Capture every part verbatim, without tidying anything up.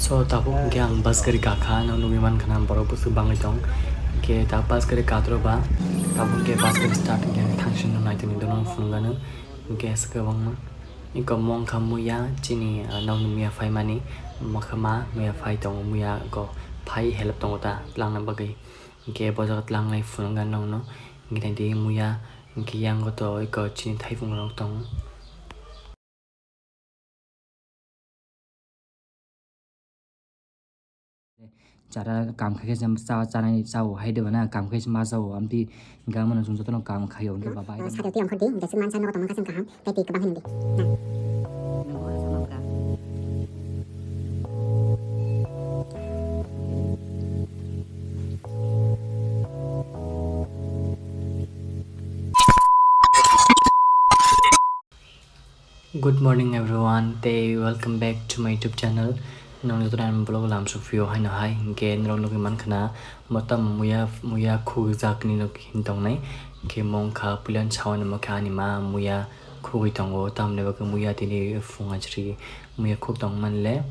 So, tabuk hwnkhe ang bus gari kakha, no nugwi mankha na borok bwswk bangwi tong. Hwnkhe ta bus gari katrok ba, tabuk hwnkhe bus gari start hwnkhe ang thangsing no naitongni dono phunukgano. Hwnkhe aswk kwbangma. Iko mongkha muya chini, ah, nokni muya phaimani. Mokhe ma muya phai tongo, muya ko phai help tongo ta twlangna bagwi. Hwnkhe bo jaga twlangnai phunukgano nokno. Hwnkhe naidi muya, hwnkhe yango to iko chini thaiphung rok tongo. Chara kam khaikhe se cha, chanai chao hai de bana, kam khaikhe se ma chao, amtwi hwnkhe amano chwng jotono kam khaio, hwnkhe baba hai de. Sakhe twi ongkhordi, hwnkhe se mansa nogo tongma khe chwng kaham, tei twi kwbang hinwi di. Good morning everyone, tei welcome back to my YouTube channel. Nong joto ani vlog lamsok phio haino hai, hwnkhe norok nugwi mankha na, motam muya, muya khukjak ni nog hin tongnai. Hwnkhe mongkha puilan sawi namo khe ani ma muya khugwi tongo, tamni bagwi muya tini phung ajri muya khuk tong manle.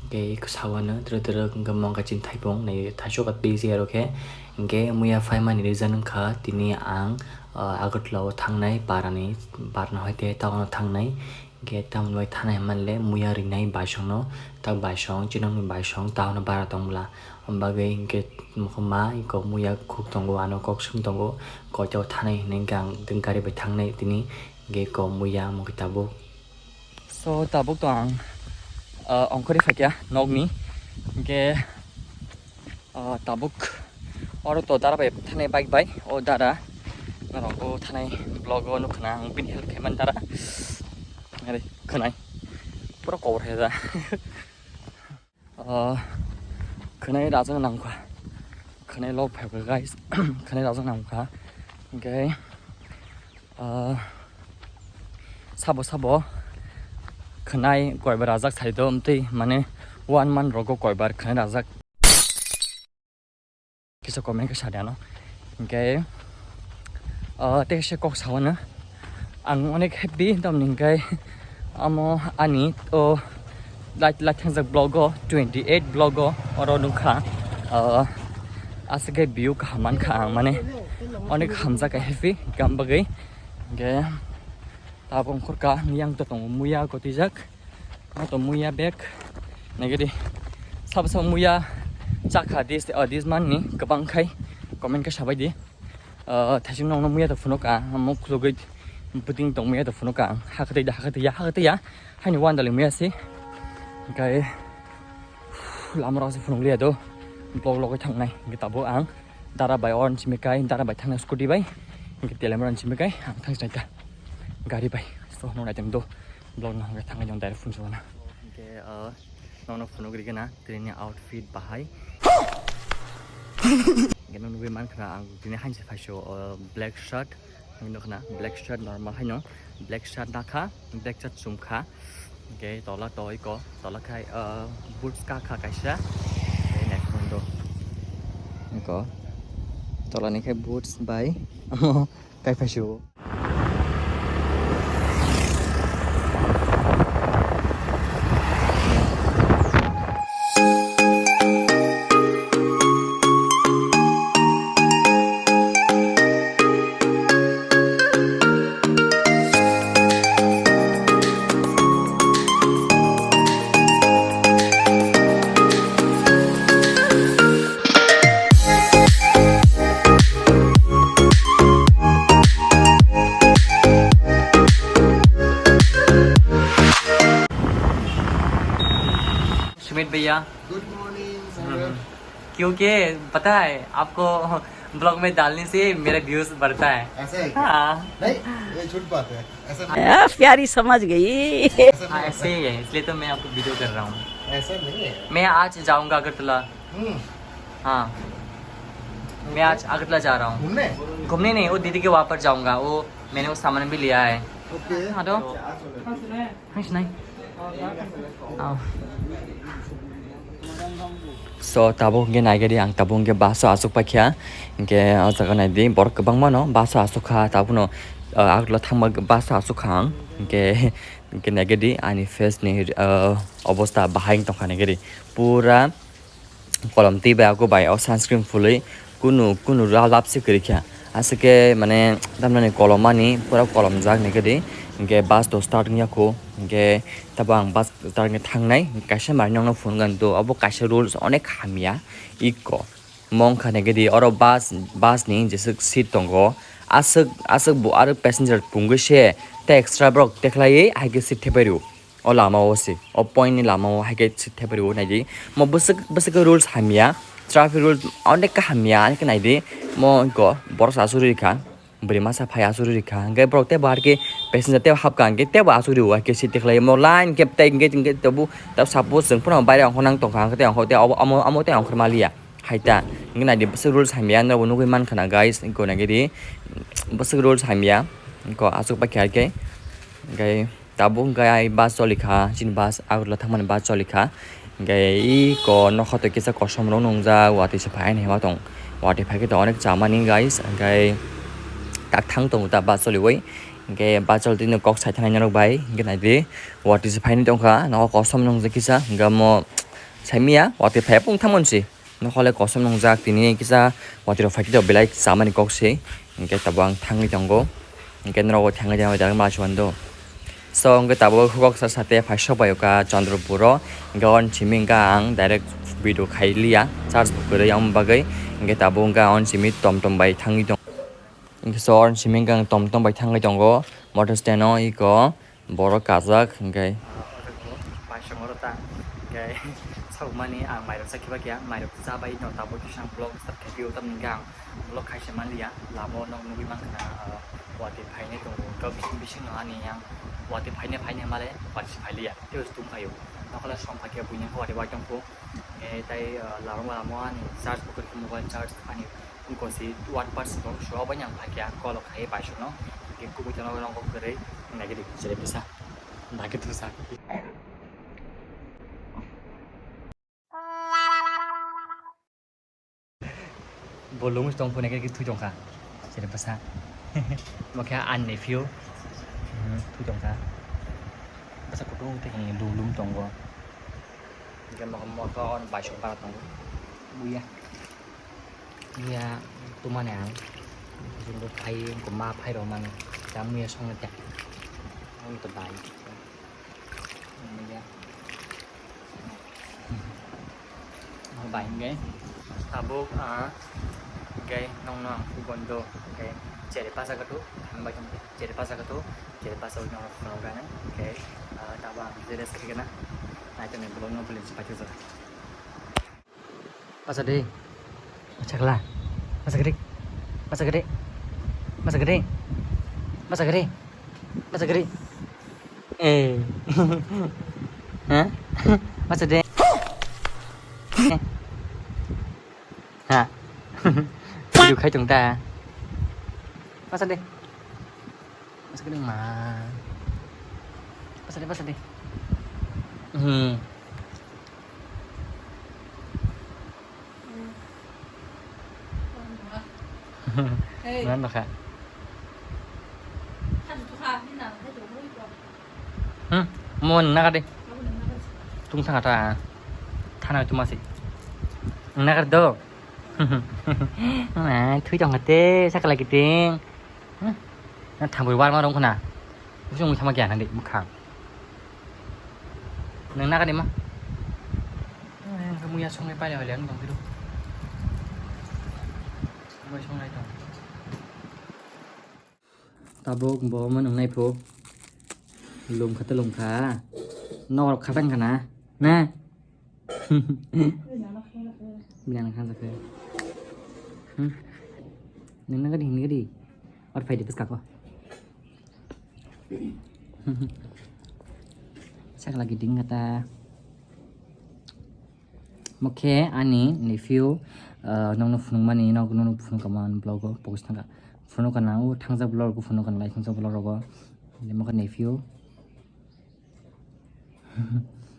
Hwnkhe sawano twrwk twrwk hwnkhe mongkha chini thaipung nai thaichuk at bisi aro khe. Hwnkhe muya phaimani reason wngkha tini ang, ah, Agartala o thangnai parani, parna hoite town o thangnai. Hwnkhe tamoni bai thanai manle muya rinai baisongno, tak baisong chinokni baisong town o bara tong bwla. Bagwi hwnkhe ma iko muya khuk tongo, ano kok swng tongo, koito thanai hinwi hwnkhe ang gari bai thangnai tini, hwnkhe iko muya mokhe tabuk. So, tabuk to ang, ah, ongkhorwi phaikha nokni, hwnkhe, ah, tabuk oro to dara bai thanai bike bai, o dara norok o thanai vlog o nukha na ang bini help khaimani dara. Are khwnai pura kobor hai da. Ah, khwnai rajak nangkha, khwnai lok phaikha guys, khwnai rajak nangkha, hwnkhe, ah, sabo sabo khwnai koibar rajak saito, amtwi mane one month rogo koibar khwnai rajak. Kisa comment khe sa de ano. Hwnkhe, ah, tei kaisa kok sao no. Ang onek happy, tamni hwnkhe amo ani o lait, lait thangjak vlog o twenty eight vlog o oro nukha. Ah, aswk khe view kaham mankha ang, mane onek hamjak kha happy, gam bagwi. Hwnkhe tabuk ongkhorkha, yang to tongo muya gotijak. Mo to muya bag. Nagidi. Sabo sabo muya chakha this, uh, this month ni kwbang khai comment khe sabai di. Uh, thaising nongno muya to phunukha, mo khulugwi buting tong muya to phunukha. Hakatwi da, hakatwi ya, hakatwi ya. Haini wandali muya si. Hwnkhe lama rok se phunukliya do. Vlog logwi thangnai. Hwnkhe tabuk ang dara bai or simi kai, dara bai thangnai scooty bai. Hwnkhe telemra simi kai, ang thang sinai ta. Gari bai. So, no nai tong do. Vlog no hwnkhe thangwi jong direct phunukjana. Hwnkhe, uh, Nono phunuk rikana tini outfit bahai. Geno nugwi mankha ang tini hainse phaiso, uh, black shirt. Ang nukna black shirt normal haino black shirt nakha, black shirt chumkha. Hwnkhe tola toi ko, tola khai, uh, boots kakha kaisa. Hwnkhe next window. Ko tola ni khai boots bai. Amo Kai phai sio. Sumit भैया। Good morning, sir. हम्म। क्योंकि पता है आपको, ब्लॉग में डालने से मेरा व्यूज बढ़ता है। ऐसा है क्या? हाँ। नहीं, ये झूठ बात है, ऐसा नहीं। आ, प्यारी समझ गई। ऐसा नहीं हाँ, होता। ऐसे ही है, इसलिए तो मैं आपको वीडियो कर रहा हूँ। ऐसा नहीं है। मैं आज जाऊँगा अगरतला। हम्म। हाँ। मैं आज अगरतला जा रहा हूँ। घूमने? घूमने नहीं, वो दीदी के वहाँ पर जाऊँगा, वो मैंने वो सामान भी लिया है। ओके। हाँ, तो। Hai sinai. Aw. So, tabuk hwnkhe naigadi ang tabuk hwnkhe bus o aswk paikha. Hwnkhe o jaga naidi borok kwbangma no bus o aswk kha, tabukno, ah, Agartala thangma bus o aswk kha ang. Hwnkhe Hingke naigedi ani face ni, ah, obosta bahai wng tongkha naigedi. Pura kolom twi bai ako bai o sunscreen phulwi kunu, kunu ra lab se kwrwi kha. Aswk khe mane tamni kolom mani pura kolom jak naigedi. Hingke bus do start wngya kho. Hingke tabo ang bus start wngya thangnai. Kaisa manwi nokno phunukha do abo kaisa rules onek hamya iko. Mong kha naigedi oro bus, bus ni jeswk seat tongo. Aswk, aswk bo aro passenger pungwi se tei extra borok tekhlaiwi hai khe seat thepai rw. O lama o se, o point ni lama o hai khe seat thepai rw naidi. Mo bwswk, bwswk rules hamya, traffic rules onek kha hamya, hai khe naidi. Mo iko borok sa asuri rikha. Bwrwi masa phai asuri rikha, hingke borok teibo arke passenger teibo hapkha, hingke teibo asuri o, hingke seat tikhlai mo line khe tei hingke, hingke tabuk, tab suppose chwng phano baire ongkhornang tongkha, hingke tei ongkhor tei obo, omo, omo tei ongkhor maliya, hai ta. Hingke naidi bwswk rules hamya, norokbo nugui mankha na, guys, hingke naigedi bwswk rules hamya, hingke aswk paikha khe, hingke. Tabuk hingke ai bus choli kha, chini bus Agartala thangmani bus choli kha. Hingke iko nokha twi kisa kosom rok nungjak, watwi se phai ani hima tong. Watwi phai khe tong onek chamani guys, hingke tak thang tongo ta bus choliwi. Hingke bus choli twi kok sai thanai norok bai, hingke naidi watwi se phaini tongkha, nokha kosom nungjak kisa, hingke omo saimanya watwi phai phung thangmani se. Nokhole kosom nungjak tini kisa watwi rok phaikhe belai chamani kok se, hingke tabuk ang thangwi tongo, hingke norok thangwi thangwi dak ma chuan do. So hingke tabuk hukok sa sate phai sok bai ka Chandrapur o, hingke on simi hingke ang direct video khai liya, charge bo kwrwi ang bagwi, hingke tabuk hingke on simi tom tom bai thangwi tongo. Hingke so on simi hingke ang tom tom bai thangwi tongo, motor stand o iko. Borok kajak hingke. Ah, o jaga o paisong oro ta. Hingke sabukmani ang mairok chakhiba khe, mairok chabai no tabuk kisa ang vlog start khai pio, tamni hingke ang vlog khaisa manliya. Lama o nog nugui mankha na, ah, watwi phainai tongo. Hingke bising bising no ani yang watwi phainai phainai male watwi phailiya. Tei tong phaio. Nokole song phaikhe buini watwi bai tongkho. Hingke tai, ah, lama lama o ani charge bo kwrwikhe mobile charge ani. Wngkha si one percent tong suwa bai yang phakya kolok hai bai suno. Ke kubui tono nongkok kwrwi nagidi chere bwsa. Nagidi bwsa. Bo lung tong phone ke thui tongkha. Chere bwsa. Mokhe an nephew. Hmm, thui tongkha. Bwsa kutung te hini lum lum tongo. Hingke mokhe mokhe on baisok bara tongo. Buya. Buya tumani ang. Jumbo phai, ko ma phai rok mani. Jam muya song te. Ang to bai. Buya. Bai hingke. Tabuk, ah, hingke nong nong gondo. Hingke chere pasa katu. Hambai tong chere pasa katu. Chere pasa wino phone gana. Hingke, ah, tabuk ang jere sekena. Nai tene belum no belum cepat juga. Masa de. Masa kala. Masa gede. Masa gede. Masa gede. Masa gede. Masa gede. Eh. Hah? Masa de. Ha. Video khai tong ta. Masa de. Masa gede ma. Masa de, masa de. Hmm. Hey. Mana kha? Hmm, mo nang naga de. Tung thang ta. Thana tu masi. Naga do. Ma, thui tong te, sakala kiting. Hmm. Na thambui war ma rong khna. Usung thama kya na de mukha. Nang naga de ma. Muya songnai paile hole ang tong kiro. Muya songnai tong. Tabuk bo mo nang nai pho. Lum kha to lum kha. Nok rok kha tang kana. Na. Bini ang khan sakhe. Hmm. Nang naga de hin gadi. Or phaidi bwskako. Sakala giding kata. Mokhe ani nephew, ah, nokno phunukmani, nok, nokno phunuk kama vlog o post thangka. Phunuk kana o thangjak vlog o phunuk kana lai thangjak vlog rogo. Mokhe nephew.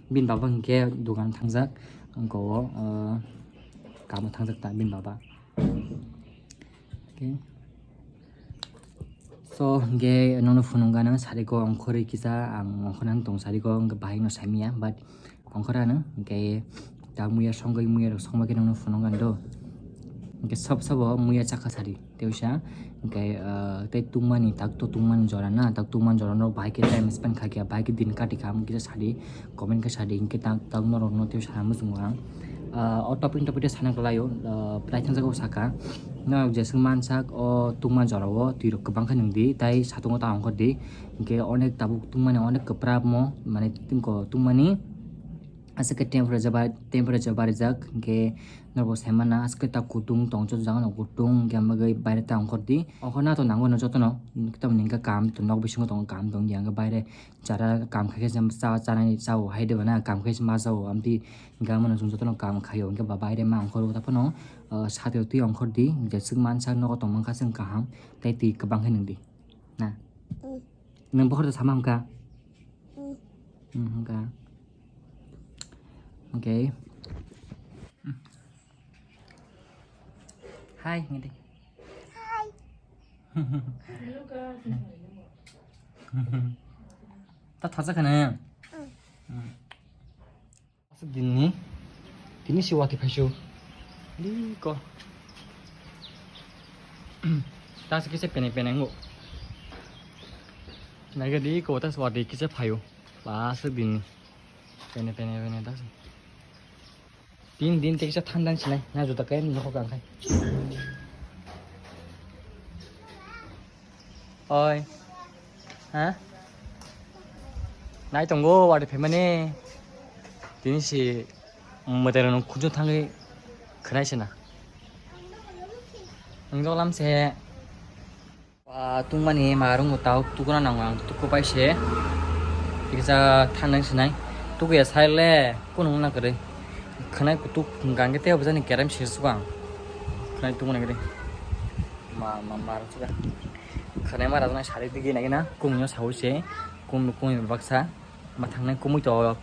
Bini baba hwnkhe dukan thangjak, wngkha o, ah, kamo thangjak ta bini baba. Okay. To hingke nono phunukgano sariko ongkhorwi kisa ang ongkhornang tong sariko hingke bahai no saimanya, but ongkhorano hingke ta muya songwi muya rok songma khe nono phunukgano do. Hingke sab sabo muya chakha sari tei wisa hingke, ah, tei tungmani tak to tungmani jora na, tak tungmani jora no bahai khe time spend kha khe bahai khe din kati kha, kisa sadi. Comment khe sadi, hingke tak, tak norok no tei sana muchungo ang. Ah, o topic, topic tei sana kwlaio, ah, prai thangjago saka. Norok jeswk mansak o tungma jorao twi rok kwbang khe nwng di, tei satungo ta ongkhor di. Hingke onek tabuk tungmani onek kwprapmo, mane tungko tungmani aswk khe temperature ba, temperature barijak, hingke norok sai mana aswk khe ta kutung tong, joto jagano kutung, hingke bagwi baire ta ongkhor di. Ongkhor na to nango no jotono, tamoni hingke kam to nok bisingo tongo, kam tong ya, hingke baire Chara kam khai khe cha, chanai chao hai de bana kam khai ma chao amtwi hingke amo no chwng jotono kam khaio hingke ba baire ma ongkhor ta phano, ah, satwi twi ongkhor di jeswk mansak nogo tong mankha chwng kaham tei twi kwbang khe nwng di na. Mm. Nwng bokhorok sama hwnka? Mm. Mm, hwnka. Okay. Hai, ngede. Hai. Ta thacha khana. Mm. Aswk dinni, tini si wati phaisu. Di ko. Ta se kisa pene pene ngo. Naga di ko ta se wati kisa phaio. Ba aswk dinni. Pene pene pene ta se. Tin din tei kisa thandang sinai, na juta kaya ni nokhok ang khai. Oi. Ha? Nai tongo, wari phaimani. Tini si mwtai rok khunju thangwi khwnai sina. Ang jok lam se. Ah, tungmani marung bo tao tukuna nango ang tuku pai se. Tikisa thandang sinai. Tuku ya sai le kunung na kwrwi. Khwnai kutuk hwnkha hwnkhe tei obo jani kerem se suka ang. Khwnai tungmani kwrwi. Ma, ma, ma, suka. Khwnai ma rajana sari digi nai na. Kumui no sawi se. Kum, kumui baksa. Ma thangnai kumui to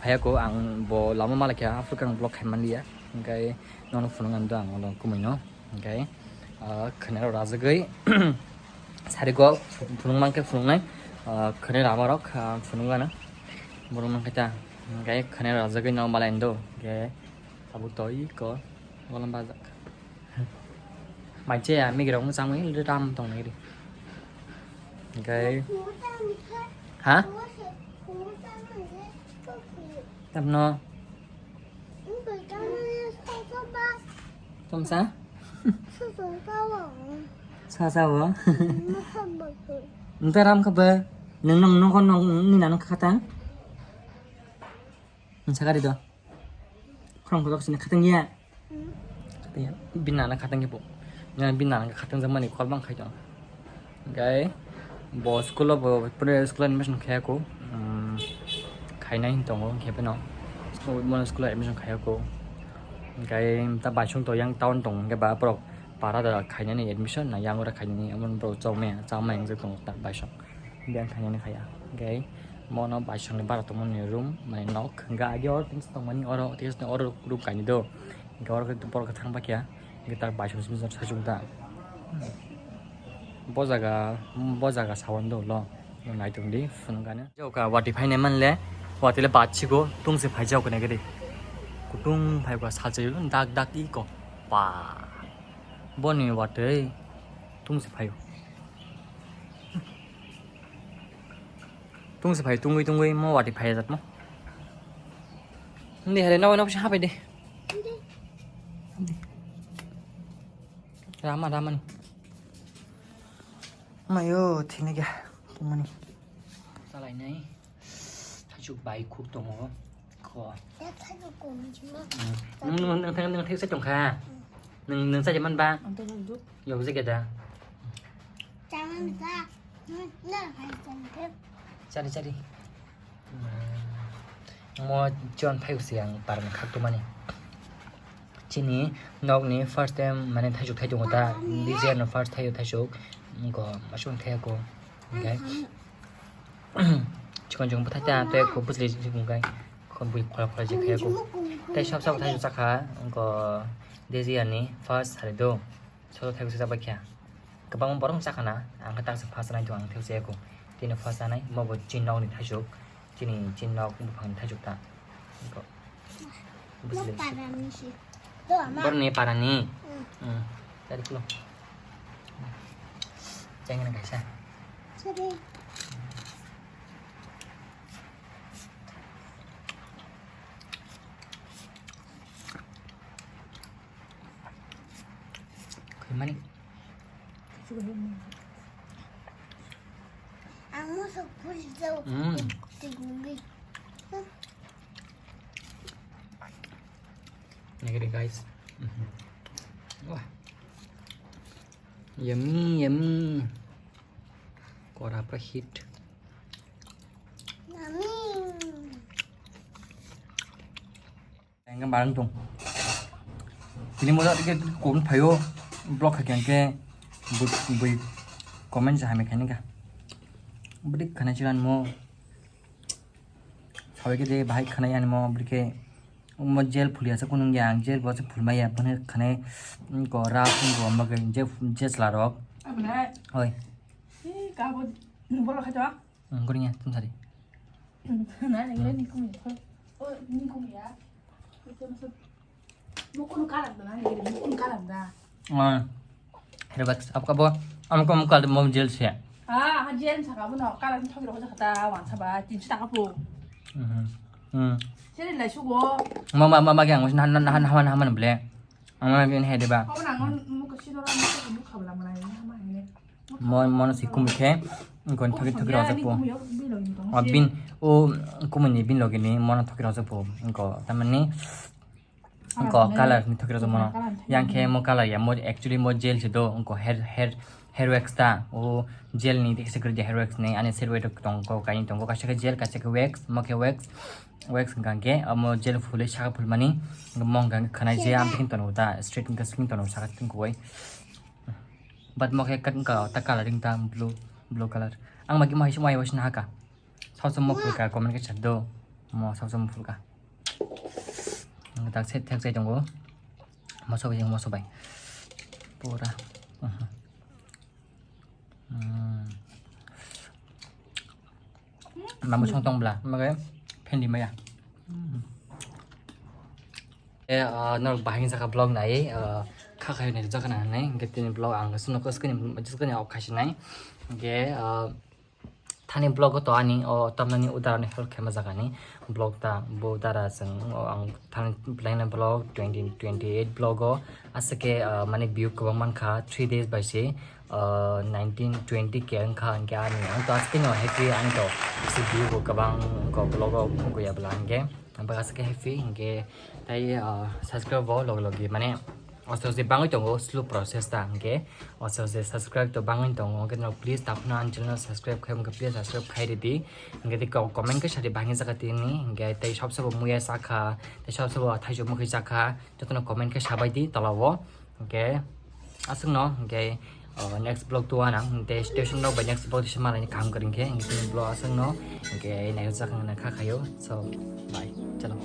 phaiya ko ang bo lama malakya Africa ang block khai manliya. Hwnkhe nono phunuk ang do ang kumui no. Hwnkhe, ah, khwnai rok rajagwi sari go phunuk mankhe phunuknai, ah, khwnai rama rok, ah, phunuk gana borok mankhe ta. Hwnkhe khwnai rok rajagwi no malai do. Hwnkhe tabuk to iko bolong bajak. Mai che ya migi rok mwchangwi ram tong nai ri. Hwnkhe, ha? Tamno? Tomsa? Sa sa bo? Nta ram kha ba? Nang nang nang nang ni nang khatang? Nsa gari do. Khorang kotor sini khatang ya. Bini nana khatang khe bo. Bini nana khatang jak mani kol bang khai tong. Hwnkhe bo school o bo primary school admission khai ko. Khainai tongo hwnkhe pheno. School, mo school admission khai ko. Hwnkhe ta baisong to yang town tong hwnkhe ba borok para da khainani admission na yang ora khainani amon borok chokmaya chama yang jak tongo ta baisong. Biyang thangnani khaya. Hwnkhe mono baisongni bara tongmani room, mane nok. Hwnkhe agi oro tongmani oro, oro room kainwi do. Hwnkhe oro khe borok thang pakya. Hwnkhe tak baisong simi sachuk da. Bo jaga, bo jaga sawan do lo. Naitung di, phunukgano. Joka wati phainai manle, wati le bachiko, tungsi phaijak khe nai khe di. Kutung phai kha sachaio, dak dak iko. Pa. Boni wati tungsi phaio. Tungsi phai tungwi tungwi mo wati phai jatmo. Hindi hare nawi nawi hapai de. Rama rama ni. Mayo thini ga tungmani. Salai nai. Thaichuk bai khuk tongo. Kho. Nung nung nung thang nung thang sa tong kha. Nung nung sa jaman ba. Yok je geda. Chari chari. Mo chon phai usi ang parang khak tumani. Chini nokni first time mane thaichuk thai tongo ta. This year no first thai thaichuk. Ko masuk thai ko. Okay. Chikon chikon bwthai ta tei kho bwsli chikon kai kho bui khora khora je khe kho. Tei sab sab thai chakha ko desi ani first hari do. Soto thai chak bai kha. Kwbangma borok chakha na, ang khe taksa first nai tongo, ang theksa yako. Tini first nai, mo bo chini nokni thaichuk, chini, chini nok buphangni thaichuk ta. Bo parani si. Borokni parani? Hmm. Hmm. Tadi kulo. Jangan kaisa. Sorry. Khimani. Ang musu puli jauh. Hmm. Tinggi. Nagari, guys. Mhm. Wah. Yummy, yummy. Kora apa hit? Yummy. Engkhe barang tong. Tini moja ke kon phayo, block khaikhe engkhe bui, bui comment sa hamya khaini kha. Bwdwi khana chiran mo. Sabai khe de bahai khana yani mo bwdwi khe mo jail phuli asa kunung ya, ang jail bo se phulmaya, bwne khana ko ra phun ko mo ke je, je chla rok. Abone. Oi. Ih, kabo, nung bolo khaito? Ang kuring ya, tum sari. Na, nang le ni kumi. Oh, ni kumi ya. Ito masuk. Mo kono kalat da, nang le mo kono kalat da. Ah. Relax. Apa kabo? Am ko mo kalat mo jail se. Ah, ha jail sa kabo no. Kalat thok ro kata wan sa ba tin taka po. Mhm. Hmm. Seri lai sugo. Mama, mama yang nahan nahan nahan nahan ble. Ama yang hede ba. Kabo nang mo ko sidora mo ko mo khabla mana ni hama hene. Mo, mono si kumui khe, kon thagi thagi rojak po. O bin, o kumui ni bin logi ni mono thagi rojak po. Ko tamani, ko color ni thagi rojak mono. Yang khe mo color ya, mo actually mo jail se do, ko hair, hair, hair wax ta, o jail ni dikse kri hair wax ni, ani hair wax tong ko, kain tong ko, kaisa khe jail, kaisa khe wax, mo khe wax, wax hwnkha khe, amo jail phulwi saka phulmani, mo hwnkha khe khwnai je, am phin tono ta, straight hwnkha skin tono saka tong ko bai. But mo khe kat wngkha ta coloring ta blue, blue color. Ang magi mo hai se mo hai waisna haka. Sausa mo phulka comment khe sar do. Mo sausa mo phulka. Ang tak set thek sai tongo. Mo sobai mo sobai. Pura. Mhm. Hmm. Mamo song tong bla, mage phendi maya. Hmm. E, ah, norok bahai jaka vlog nai, ah, kha khai nai jaka nai, hingke tini vlog ang sino kos kani, kos kani ok khai sinai. Hingke, ah, thani vlog to ani, o, tamnani udara ni help khe ma jaka ni vlog ta, bo udara chwng, o, ang thani belai na vlog twenty twenty-eight vlog o, aswk khe, ah, mane view kwbang mankha, three days bai se, ah, nineteen twenty K wngkha, hingke ani, ang to aswk no happy, ani to aswk view bo kwbang, wngkha vlog o wngkha ya bwla hingke. Ang bwkha se khe happy hingke tai, ah, subscribe bo logi logi mane oste oste bangwi tongo, slow process ta hingke oste oste subscribe to bangwi tongo, hingke no please taphano ani channel no subscribe khai, hingke please subscribe khai ridi, hingke tei ko-, comment khe sadi bangwi jaka tini, hingke tei sob sobo muya sakha, tei sob sobo thaichuk mukhi sakha, jotono comment khe sabai di tola o. Hingke aswkno hingke, o, next vlog to anang hingke station rok bai next vlog tisa malai ni kaham kwrwng khe hingke tini vlog aswkno hingke next jakang na kha khayo. So bye, chalo.